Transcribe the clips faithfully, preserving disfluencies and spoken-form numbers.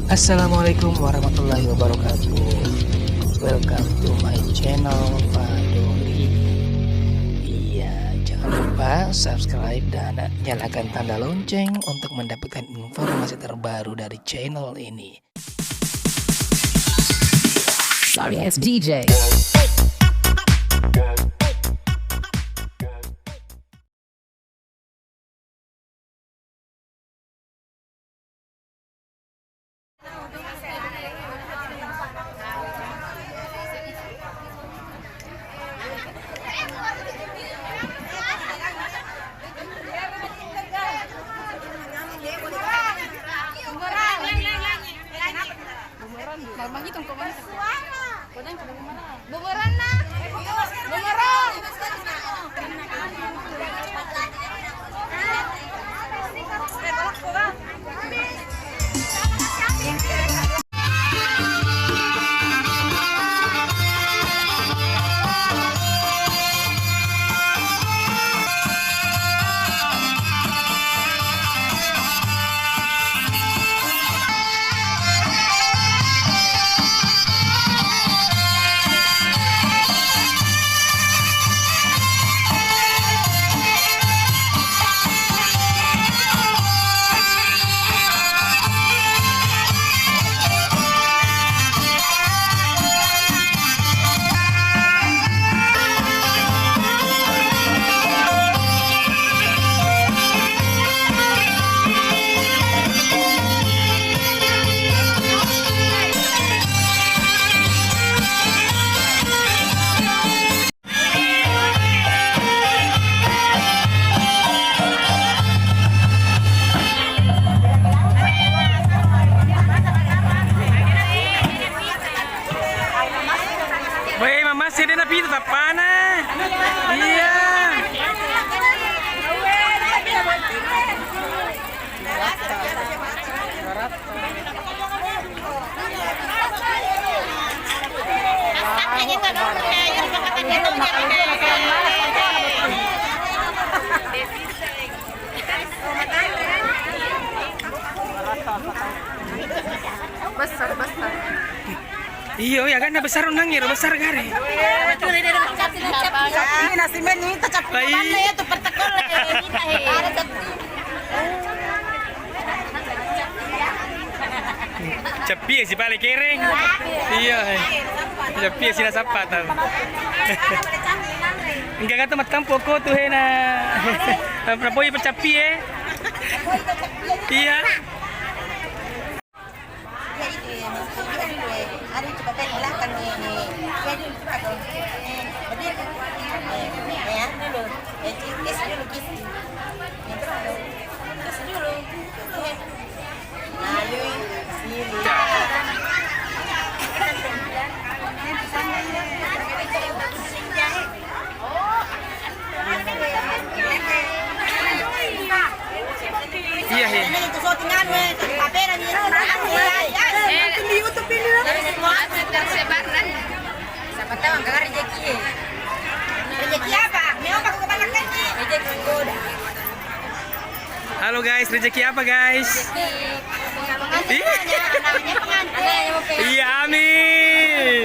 Assalamualaikum warahmatullahi wabarakatuh. Welcome to my channel, Fadori. Iya, jangan lupa subscribe dan nyalakan tanda lonceng untuk mendapatkan informasi terbaru dari channel ini. Sorry, it's D J. Bumerang. Weh, mama, sih, dia napi itu tapana. Iya. Besar, besar. Iyo, ya kan, besar nang, ya, besar gare. Ini nasi men, ini tak capek. Mana ya tuh pertekol, ya, kita, eh. Ada capek. Cappi si pale kereng. Iya. Cappi si nasappa tau. Enggak kata mattampo ko tu hena. Prabowo percappi, eh. Iya. Iya, itu ya, maksudnya dulu ya. Ada coba tadi belakang nih, nih. Iya, dulu coba dong. Eh, berdiri. Eh, eh, anu dulu. Eh, kis dulu, kis. Ya, terus. Kis dulu. Eh. Lalu, sini. Iya, iya. Siapa tahu angka rezeki, eh. Rezeki apa? Rezeki goda. Halo guys, rezeki apa guys? Ih. Iya, amin.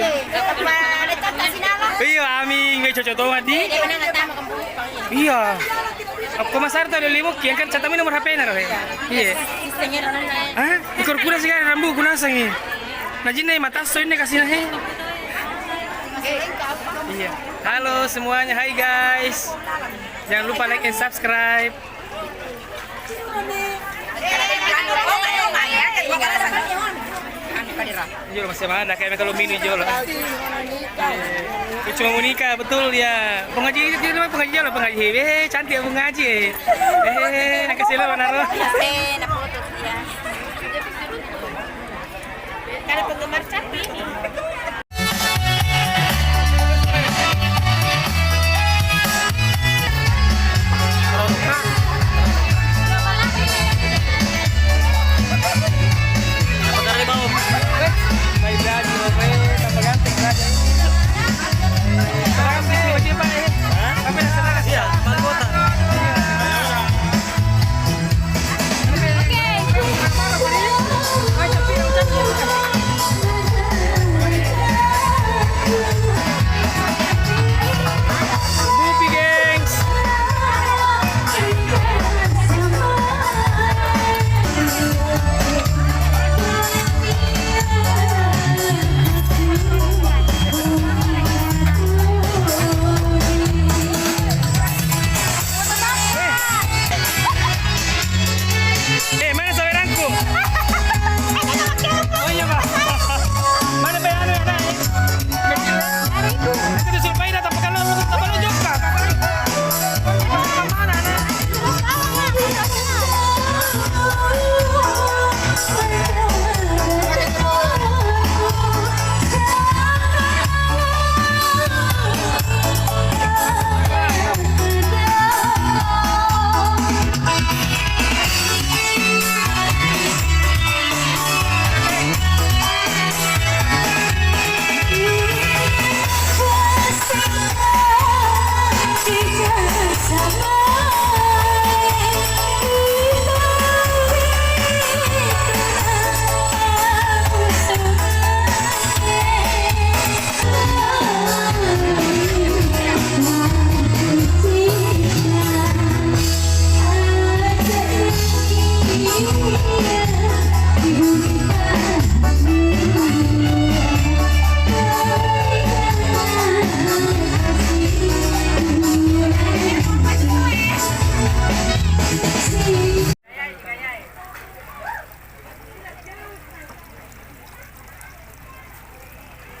Iya, amin. Nggak cocok tuh, Adi. Iya. Aku masar tadi libuk, yang kan catami nomor H P na, Rohe. Iya. Hah? Ikor kuda sih kan rambu guna sangi. Najin nih mata so ini kasih nih. Iya. Halo semuanya, hai guys. Jangan lupa like and subscribe. Jolo, masih mana? Kayak kalau mini jolo. Cuma menikah, betul ya. Pengaji itu nama pengaji jolo, pengaji. Eh, cantik ya pengaji. Eh, nak kasih lo, Naro. Eh, nak foto dia. Kalau penggemar cantik.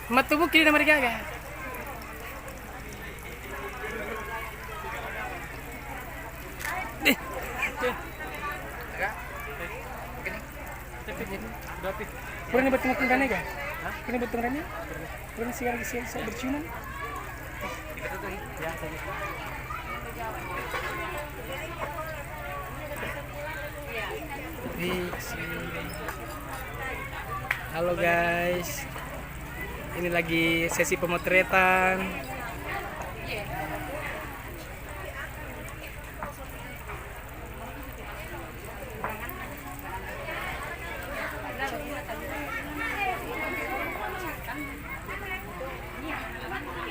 Mattubuki na marigaga. Eh. Purani bettung-bettung rane ga? Purani bettung rane? Purani siaga, siaga, siaga berciuman? Fiksi. Halo guys, ini lagi sesi pemotretan.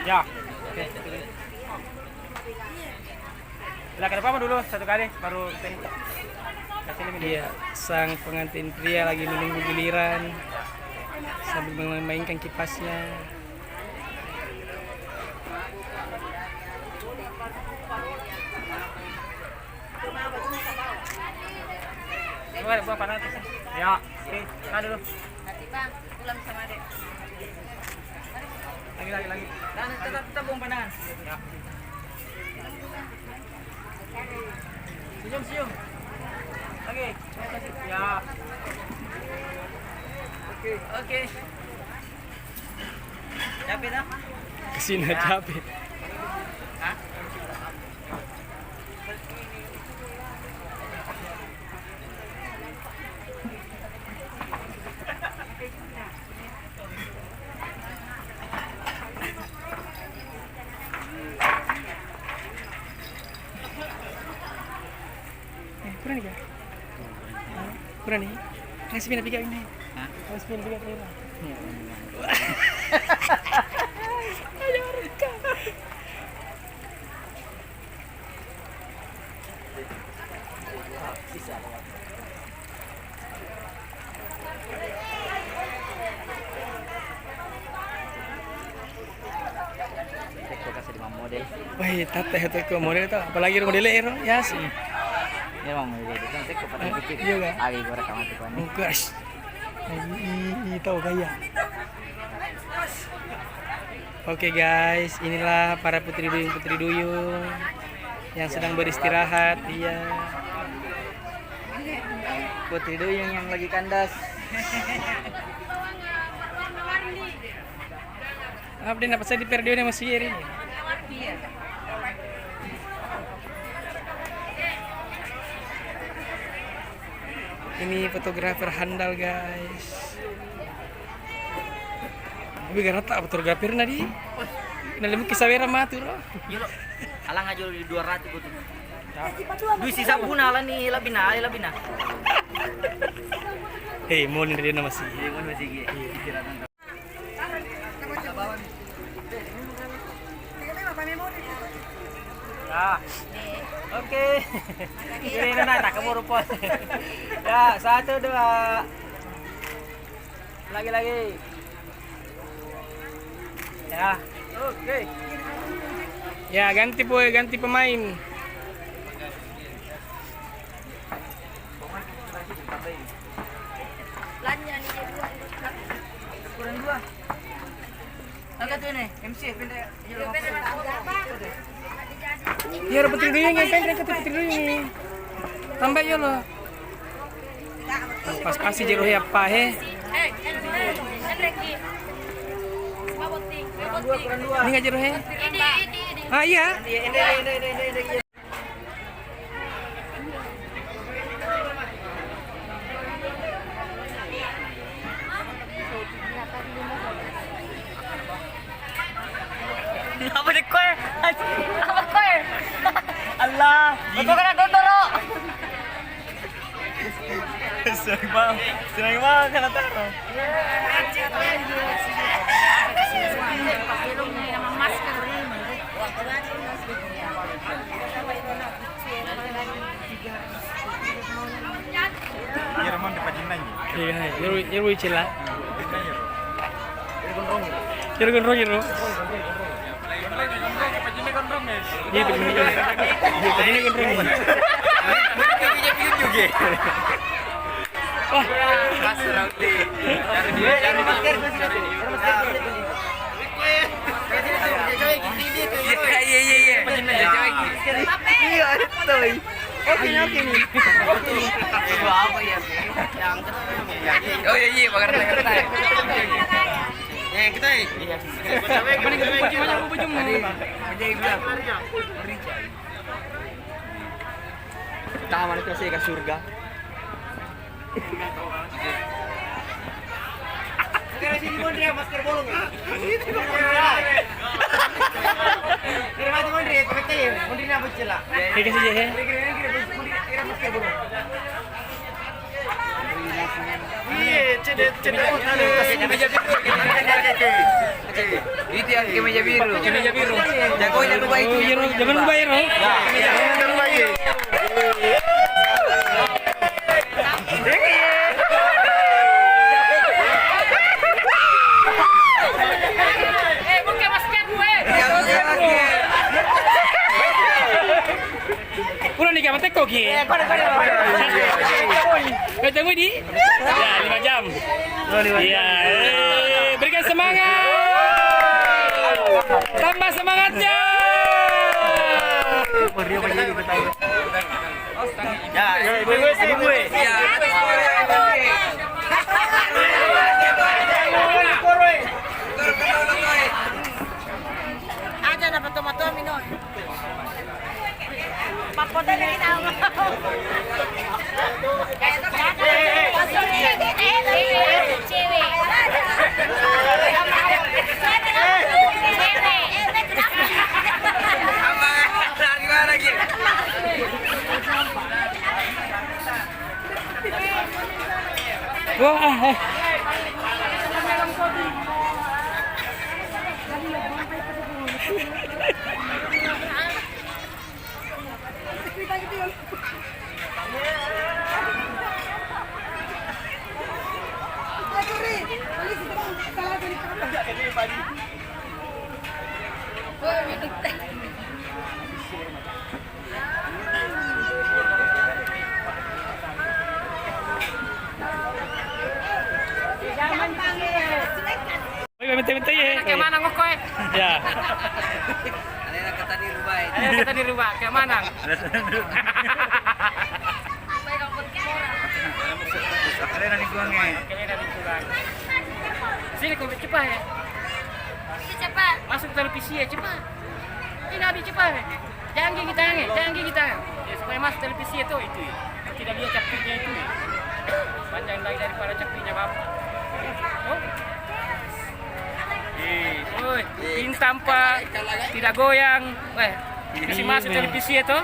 Ya. Oke. Lah, kenapa dulu satu kali baru sini? Kasih ini. Iya, sang pengantin pria lagi menunggu giliran sambil memainkan kipasnya. Coba deh, buang panah atas. Ya, oke, tahan dulu. Nanti, Bang, pulang sama adek. Lagi, lagi, lagi. Tahan, tetap, tetap buang panah. Ya. Senyum, senyum. Oke. Ya. Oke. Oke. Capek dah? Kesini capek. Hah? Eh, purani ga? Purani? Nasi pina piga ini? Hah? Nasi pina piga ini? Iya. Ayo, Rika. Tekko kasi di model. Wah, tatta ya tekko model itu, apalagi model ero, ya sih. Ya, mau model itu, tekko pada dikit. Iya, kan? Lagi gua rekam aku, Pak. Bukas. Ini, ini, ini tahu gaya. Oke guys, inilah para putri duyung, putri duyung yang sedang beristirahat. Iya. Putri duyung yang lagi kandas. Apa dia, apa saya di periode ini masih ini? Ini fotografer handal, guys. Tapi gak rata fotografer na di. Nalimu kisawera matu ro. Iya, lo. Alang aja di dua ratus kutu. Dui sisa puna alani labina, alani labina. Hei, mau nih dia nama sih. Iya, mau nama sih, iya. Iya. Ya. Oke. Ini enak, tak keburu pos. Ya, satu, dua. Lagi, lagi. Ya. Oke. Ya, ganti boy, ganti pemain. Kurang dua. Angkat tuh nih, M C, pindah. Iya, Putri Duyung yang pendek, Putri Duyung. Tambah ya lo. Pas-pasi jero he apa he? Ini nggak jero he? Ah, iya. Apa deh, Kor? Apa, Kor? Allah. Betul kan, Dondoro? Seneng banget, seneng banget kena taruh. Iya, Ramon, di Pajindan, ya? Iya, iya, iya, iya, cila. Iya, gondrong, iya. Iya, pajindan gondrong, ya. Iya, pajindan gondrong, ya. Iya, iya, iya, iya. Iya, betul. Oke, oke nih. Oh iya, iya, mengerti, mengerti. Eh, kita, eh. Iya. Taman itu sih ke surga. Sini, Mondri, masker bolong. Sini, mati, Mondri, pakai, Mondri, apa celah? Iya, kasih, ya. Iya, cedek, cedek. Meja biru. Itu yang ke meja biru. Ke meja biru. Jagonya berubah itu. Iya, jangan berubah ya, Ro. Jangan berubah ya. Eh, buka masker gue. Udah nih, kamu teko ki. Eh, pada, pada, pada. Ketemu di? Ya, lima jam. Oh, lima jam. Iya, eh, berikan semangat. Tambah semangatnya. Ya, ibu, ibu, ibu. Iya. Aja dapat tomat-tomat minum. Wah, eh. Oi, mete-mete ye. Alena ke mana ngoko, eh? Ya. Alena kata di rumah, eh. Alena kata di rumah, ke mana? Alena lingkungan, eh. Alena lingkungan. Sini, kau cepat, ya. Cepat. Masuk televisi, ya, cepat. Ini habis cepat, eh. Jangan gigi tangan, jangan gigi tangan. Ya, supaya masuk televisi itu, itu, ya. Tidak lihat capeknya itu, ya. Panjang lagi daripada capeknya Bapak. Oh. Eh, oi, bintang, Pak. Tidak goyang. Eh, bisa masuk televisi itu.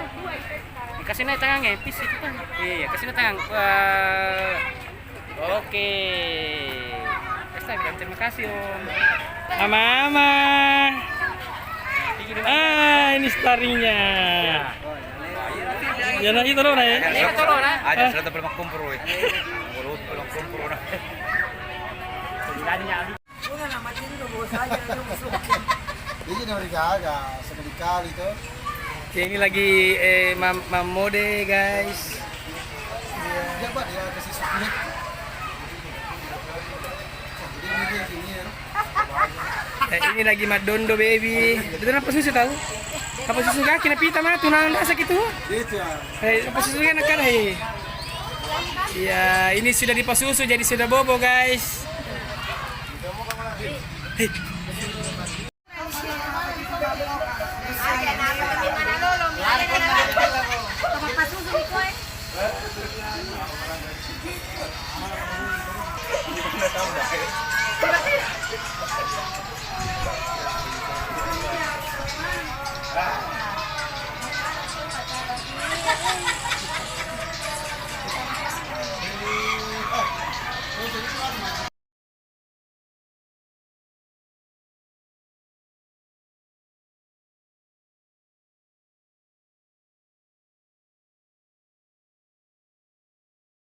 Kasih naik tangan, eh, pis itu kan. Iya, kasih naik tangan. Wah. Oke. Instagram, terima kasih, Om. Ama-ama. Ah, ini starringnya. Ya, nah, itu loh, nah, ya. Ini itu loh, nah. Aja, sudah terpelak kompor, weh. Kalau terpelak kompor, nah. Jadi, dari gaga, sekali-kali tuh. Oke, ini lagi, eh, mam-, mammode, guys. Iya, Pak, dia kasih suplai. Jadi, ini dia, ini ya. Eh, ini lagi maddondo, baby. Itu apa susu tahu? Apa susu kaki, napita matu, nang rasa gitu. Gitu ya. Eh, apa susu kan, kan, eh. Iya, ini sudah dipasusu jadi sudah bobo, guys. Hei.